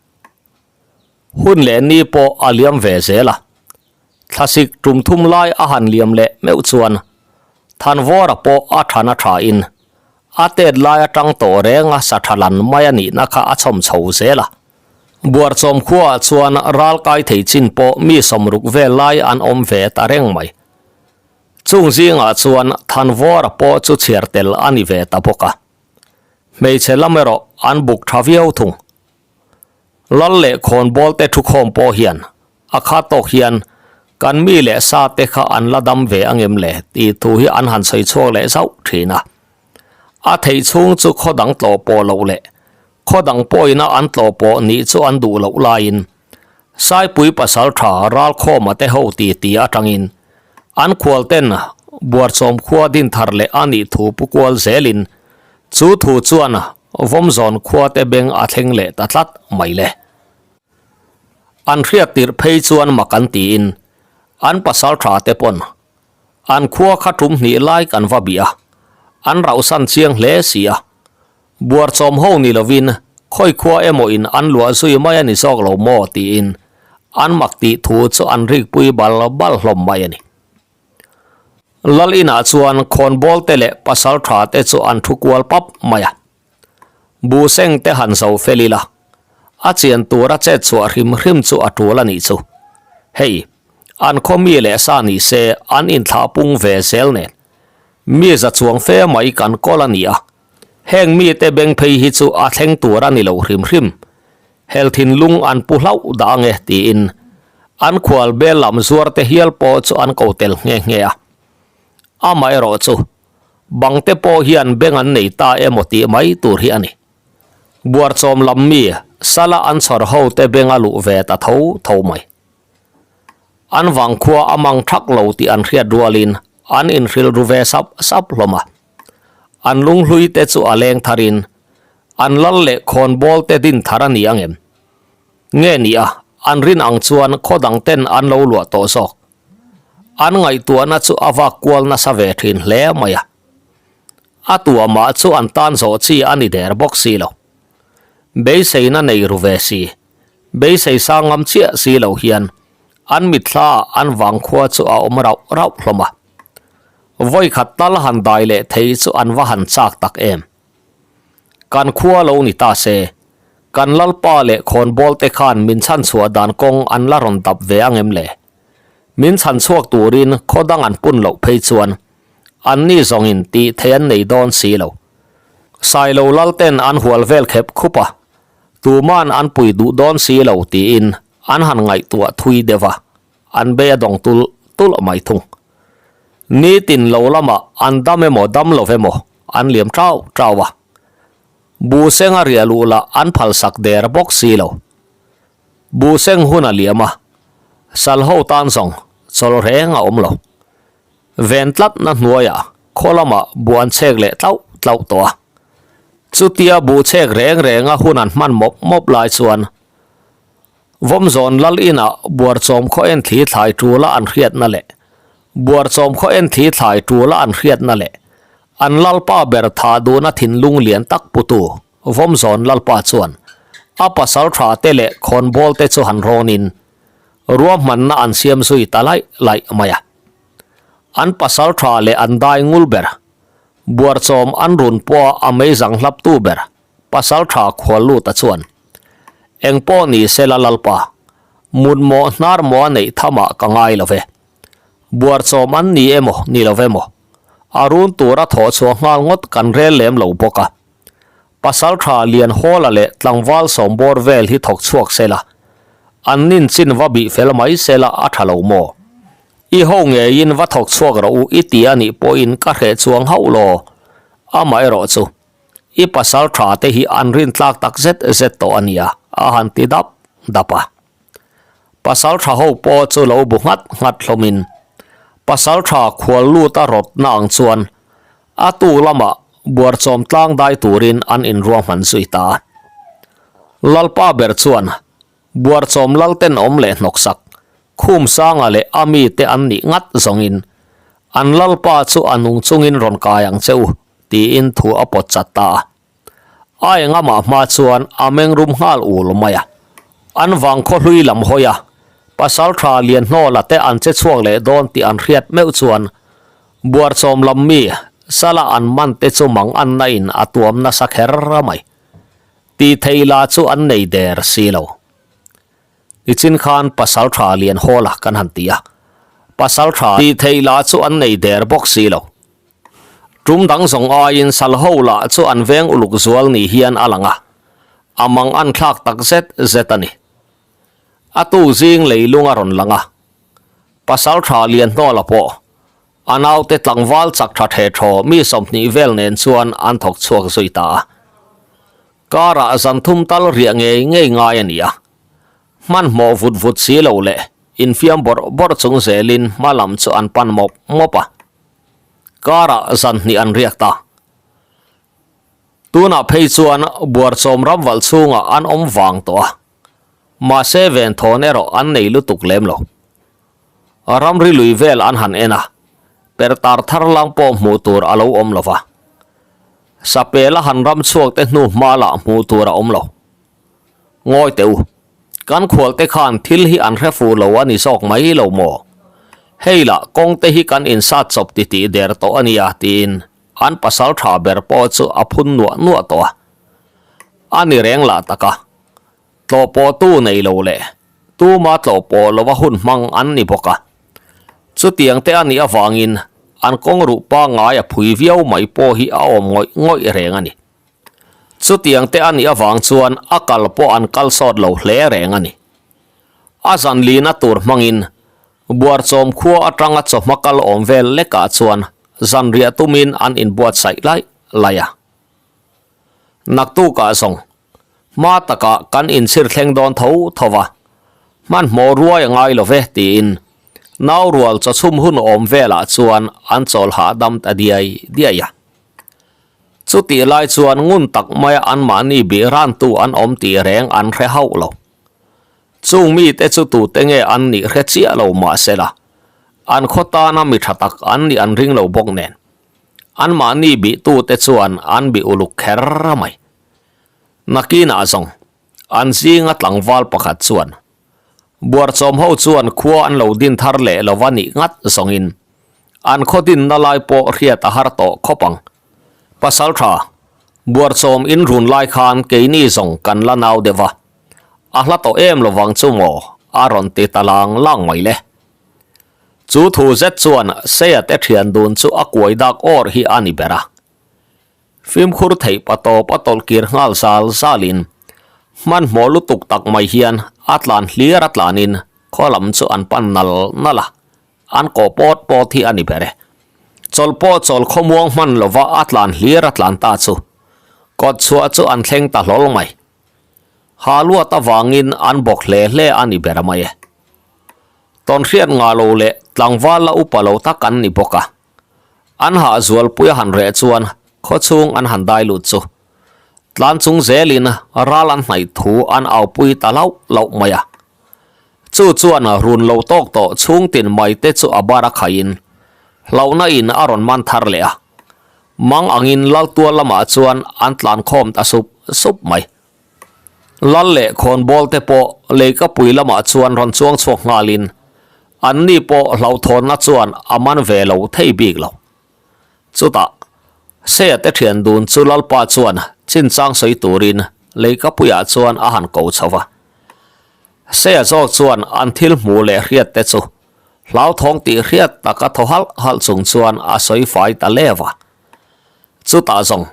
Hun leh ni pawh a liam ve zel a. Thlasik tum thum lai a han liam leh meuh chuan Thanvawra pawh a than a tha in a tet lai atang tawh reng a sa tha lan mai a nihna kha a chhawm chho zel a. Buarchawm khuaah chuan ral kai thei chin pawh mi sawmruk vel lai an awm ve ta reng mai. Chung zingah chuan Thanvawra pawh chu chhiar tel a ni ve ta bawk a. Hmeichhe lam erawh an buk tha viau thung. Lal leh khawnbawl te thukhawm pawh hian a kha tawk hian Kan mi leh sa te kha an la dam ve angem le tih thu hi an han sawi chhuak leh zauh thin a. A theih chhung chu khaw dang tlawh pawh loh leh khaw dang pawhina an tlawh pawh nih chu an duh loh laiin Saipui pasaltha Ralkhawma te ho ti ti atangin an khual ten Buarchawm khua din thar leh a nih thu pu kual zelin chu thu chuan Vawmzawn khua te beng a thleng leh ta tlat mai le. An hriat tirh phei chuan mak an tiin an pasal tha te pawn an khua kha tum hnih lai kan va bih a, an rauhsan chiang hle si a. Buarchawm ho ni lovin khawi khua emaw in an luah zui mai a ni zawk lo maw tiin an mak tih thu chu an rikpui bal bal hlawm mai a ni. Lal inah chuan khawnbawl te leh pasal tha te chu an thu kual pap mai a. Buh seng te han zo fel ila, a chian tura chet chhuah hrim hrim chu a tul a nih chu. Hei, an khaw mi leh sa ni se an inthlah pung ve zel nen. Mi za chuang fe mai kan kawl a ni a, heng mite beng phei hi chu a thleng tur a ni lo hrim hrim. Hel thinlung an pu hlauh dah ange tiin an khual bel lam zuar te hial pawh chu an ko tel nghe nghe a. Amaherawh chu Bang te pawh hian beng an nei ta emaw tih mai tur hi a ni. Buarchawm lam mi sala an chhawr ho te beng a luh ve ta tho tho mai. An vangkhua a mang thak lo tih an hriat rualin an inhrilh ru ve sap sap hlawm a. An lunghlui te chu a leng tharin an lal leh khawnbawl te din thar a ni ang em? Nge ni a, an rin ang chuan khaw dang ten an lo luah tawh zawk. An ngaihtuahna chu a vak kual nasa ve thin hle mai a. A tuahmah chu an tan zawh chi a ni der bawk si lo. Beiseina nei ru ve si, beisei sang ngam chiah si lo hian an mitthla ah an vangkhua chu a awm rauh rauh hlawm a. Vawikhat tal han dai leh thei chu an va han chak tak em. Kan khua lo ni ta se, kan lalpa leh khawnbawl te khan min chhanchhuah dan kawng an la rawn dap ve ang em le? Min chhanchhuak turin khaw dang an pun loh phei chuan anni zawngin tih theih an nei dawn si lo. Sailo lalten an hual vel khep khup a, tuman an pui duh dawn si lo tiin an han ngaihtuah thui deuh a, an bei a dawng tulh tulh mai thung. Nitin lo lamah an dam emaw dam lo emaw an liam tau tau a. Buh seng a riah luh lah an phalsak der bawk si lo. Buh seng hun a liam a, sal ho tan zawng chawl reng a awm lo. Ven tlatna hnuaiah khaw lamah buh an chhek leh tlauh tlauh tawh a. Chutia buh chhek reng renga hun an hman mawp mawp lai chuan Vawmzawn lal inah buarchawm khaw en thli thlai ṭula an hriatna leh buarchawm khaw en thli thlai ṭula an hriatna leh an lalpa ber tha duhna thinlung lian tak putu Vawmzawn lalpa chuan a pasal tha te leh khawnbawl te chu han rawnin ruahmanna an siam zui ta laih laih mai a. An pasal tha leh an dai ngul ber buarchawm an run pawha a meizang hlaptu ber Pasal tha khual lut a chuan, Eng pawh ni se la Lalpa, mut mawh hnar maw a neih thamah ka ngai lo ve. Buarchawm an ni emaw ni lo emaw, a run tura thawh chhuah nghal ngawt kan rel lem lo bawk a. Pasal tha Lian Hawla leh tlangval sawmbawr vel hi thawk chhuak se la, an nin chin va bih fel mai se la a tha lo maw? I ho ngeiin va thawk chhuak rawh u i ti a nih pawhin ka hreh chuang hauh law, amaherawh chu. I pasal tha te hi an rin tlak tak zet zet tawh a nia, a han ti dap dap a. Pasal tha ho pawh chu lo bu nghat nghat hlawmin pasal tha khual lut a rawtna ang chuan a tu lamah buarchawm tlang dai turin an inruahman zui ta a. Lalpa ber chuan Buarchawm lal tenawm leh hnawksak, Khumsanga leh a mite an nih ngat zawngin, an lalpa chu a nung chungin rawn kai ang che u, tiin thu a pawt chat ta a. A engamah hma chuan a mengrum nghal ul mai a. An vangkhaw hlui lam hawi a, Pasaltha Lianhnawla te an che chhuak leh dawn tih an hriat meuh chuan Buarchawm lam mi Sala an man te chu mang anna in a tuam nasa kher mai. Tih theih lah chu an nei der si lo. Nichin khan pasal tha lian hawl a kan han ti a, pasal tha tih theih lah chu an nei der bawk si lo. Tum dang zawng aiin sal ho lah chu an veng uluk zual ni hian a lang a, a mang an thlak tak zet zet a ni. A tu zing leilung a rawn lang a. Pasalṭha Lianhnawla pawh a naute tlangval chak ṭha ṭhe ṭhaw mi 20 vel nen chuan an thawk chhuak zui ta a. Karah zan thum tal riah ngei ngei ngai a ni a. Hmanhmawh vut vut si lo leh infiam bawrh bawrh chung zelin hma lam chu an pan mawp mawp a. Karah zan hnih an riak ta. Tunah phei chuan buarchawm ramvalh chhungah an awm vang tawh a. Mahse venthawn erawh an nei lutuk lem lo. Ramri lui vel an han en a, pertar thar lang pawh hmuh tur a lo awm lo va. Sapela han ram chhuak te hnu hma lah hmuh tur a awm lo. Ngawi teh u, kan khualte khan thil hi an hre fuh lo a ni zawk mai lo maw? Hei lah kawng te hi kan insat chawp titih der tawh a nia tiin an pasal tha ber pawh chu a phun nuah nuah tawh a. A ni reng lah tak a, tlawhpawhtu nei lo leh tuma tlawhpawh lova hun hmang an ni bawk a. Chutiang te a nih avangin an kawng ruh pangngai a phui viau mai pawh hi a awm ngawih ngawih reng a ni. Chutiang te a nih avang chuan a kal pawh an kal sawt lo hle reng a ni. A zan lina tur hmangin Buarchawm khua atanga chawhma kal awm vel lekah chuan zanriah tumin an inbuatsaih laih laih a. Naktukah zawng hma takah kan inchhir thleng dawn tho tho va, hmanhmawh ruai a ngai lo ve tiin nau rual chawchhum hun awm velah chuan an chawl hahdam ta diai diai a. Chutih lai chuan ngun tak maia anmahni bih rantu an awm tih reng an hre hauh lo. Chung mite chu tute nge an nih hre chiah lo mahsela an khaw tana mi tha tak an nih an ring lo bawk nen. Anmahni bihtute chuan an bih uluk kher mai. Nakinah zawng, an zinga tlangval pakhat chuan, Buarchawm ho chuan khua an lo din thar leh lo va nih ngat zawngin an khaw dinna lai pawh hriat a har tawh khawp ang. Pasaltha, Buarchawm in run lai khan keini zawng kan la nau deuh va, a hla tawh em lovang chu maw a rawn ti ta lang lang mai le. Chu thu zet chuan Seia te thian dun chu a kuai dak awr hi a ni ber a. Fimkhur theih pa tawp a tawlh kir nghal zal zalin hmanhmawh lutuk tak mai hian a tlan hliar a tlanin khaw lam chu an pan nal nal a, an kawh pawt pawt hi a ni ber e. Chawlh pawh chawl khawmuang hman lova a tlan hliar a tlan ta chu kawt chhuah chu an thleng ta hlawl mai. Haluat avangin an bawk hle hle a ni ber mai e. Tawnhriat ngah lo leh tlangval la upa lo tak an ni bawk a. An hah zualpui a han reh chuan khawchhung an han dai lut chu tlan chung zelin ral an hnaih thu an aupui ta lauh lauh mai a. Chu chuan run lo tawk tawh chhung tin mai te chu a bar a khaihin hlauhna in a rawn man thar leh a. Mang angin Laltual lamah chuan an tlan khawm ta sup sup mai. Lal leh khawnbawl te pawh leikapui lamah chuan rawn chuang chhuak nghalin anni pawh hlauhthawnna chuan a man ve lo thei bik lo. Chutah, Seia te thian dun chu Lalpa chuan chinchang sawi turin leikapuiah chuan a han ko chho va. Seia zawk chuan an thil hmuh leh hriat te chu hlauthawng tih hriat taka thaw halh halh chung chuan a sawi fai ta lev a. Chutah zawng,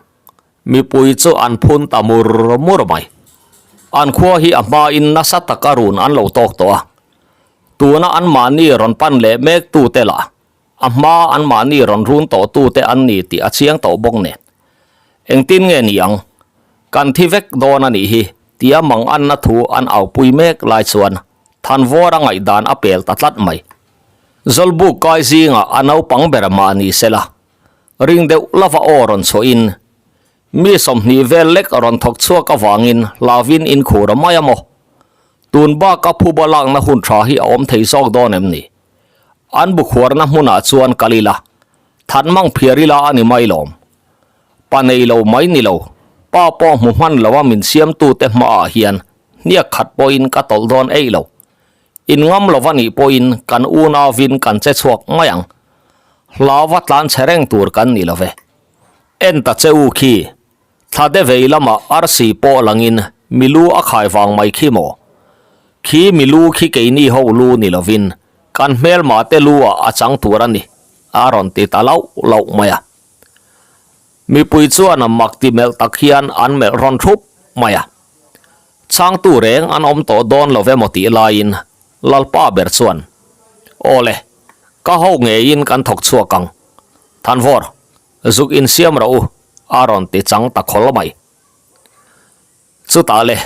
Mipui chu an phun ta mur mur mai. An khua hi a hmain nasa taka run an lo tawk tawh a. Tuna anmahni rawn pan leh mek tute lah a hma anmahni rawn run tawh tute an ni tih a chiang tawh bawk nen. Engtin nge ni ang? Kan thi vek dawn a nih hi tia mang anna thu an aupui mek lai chuan Thanvawra ngaihdan a pel ta tlat mai. Zawlbuk kai zingah a naupang ber mahni sela Ring deuh lova aw rawn chhuahin, Mi 20 vel lek rawn thawk chhuak avangin hlauvin inkhur a mai a maw? Tun baka phuba lakna hun tha hi a awm thei zawk dawn em ni? An bu khuarna hmunah chuan kal ila, that mang phiar ila a ni mai lawm. Pa nei lo mai ni lo, pa pawh hmu hman loa min siamtute hmaah hian hniak khat pawhin ka tawlh dawn eih lo. In ngam lova nih pawhin kan unauvin kan che chhuak mai ang. Hlauva tlan chhe reng tur kan ni lo ve. En ta che u khi, thla de vei lamah arsi pawh langin milu a khai vang mai khi maw? Khi milu khi keini ho lu ni lovin kan hmelma te lu ah a chang tur a ni, a rawn ti ta lauh lauh mai a. Mipui chuan a mak ti melh tak hian an melh rawn thup mai a. Chhangtu reng an awm tawh dawn lo emaw tih laiin Lalpa ber chuan, Aw le. Ka ho ngeiin kan thawk chhuak ang. Thanvawr, zuk insiam rawh u, a rawn ti chang ta khawl mai. Chutah le,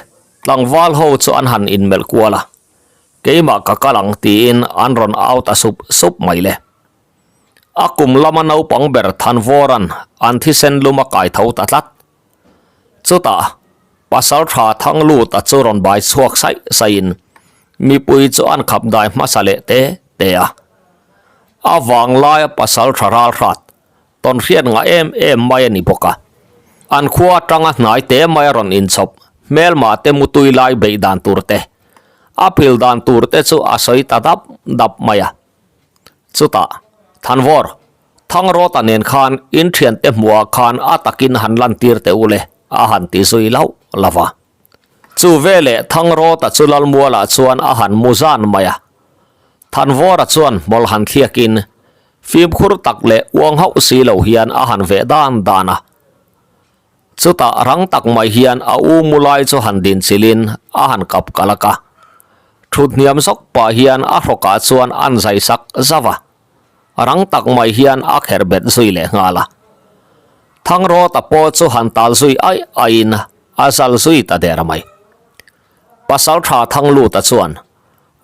tlangval ho chu an han inmelh kual a, keimah ka kal ang tiin an rawn au ta sup sup mai le. A kum lama naupang ber Thanvawra'n an thisen lum a kai tho ta tlat. Chutah, pasal tha thang lut a chu rawn bai chhuak saih saihin mipui chu an khap dai hmasa leh te te a. A vanglaia pasal tha ral hrat tawn hriat ngah em em mai a ni bawk a. An khua atanga hnai te mai a rawn inchhawp hmelmah te mutui lai beih dan tur te, a phil dan tur te chu a sawi ta dap dap mai a. Chutah, Thanvawr, Thangrawta nen khan in thiante hmuhah khan a takin han lantir teh u le, a han ti zui lauh lauh a. Chu veleh Thangrawta chu Lalmualah chuan a han mu zan mai a. Thanvawra chuan hmawlh han thliakin fimkhur tak leh uang hauh si lo hian a han veh dan dan a. Chutah rang tak mai hian a u mu lai chu han din chilhin a han kap kalak a. Thut hniam zawk pah hian a hrawkah chuan an zai sak zauh a. Rang tak mai hian a kher bet zui leh nghal a. Thangrawta pawh chu han tal zui aih aihin a zal zui ta der mai. Pasaltha Thangluta chuan,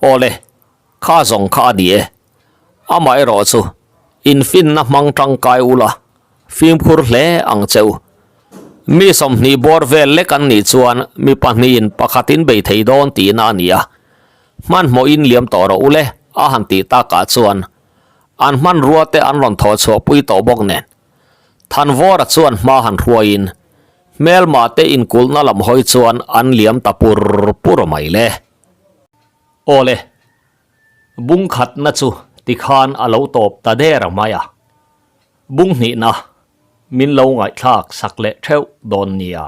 Awle, kha zawng kha a ni e. Amaherawh chu, infinna hmang tangkai ula, fimkhur hle ang che u. Mi 20 bawr vel lek an nih chuan mi pahnihin pakhatin bei thei dawn tihna a ni a. Hmanhmawhin liam tawh rawh ule a han tih takah chuan an hmanrua te an rawn thawh chhuah pui tawh bawk nen. Thanvawra chuan hma han hruaiin hmelma te inkulhna lam hawi chuan an liam ta pur pur mai le. Awle, bung khatna chu tikhan a lo tawp ta der mai a, bung hnihna min lo ngaihthlak sak leh theuh dawn nia.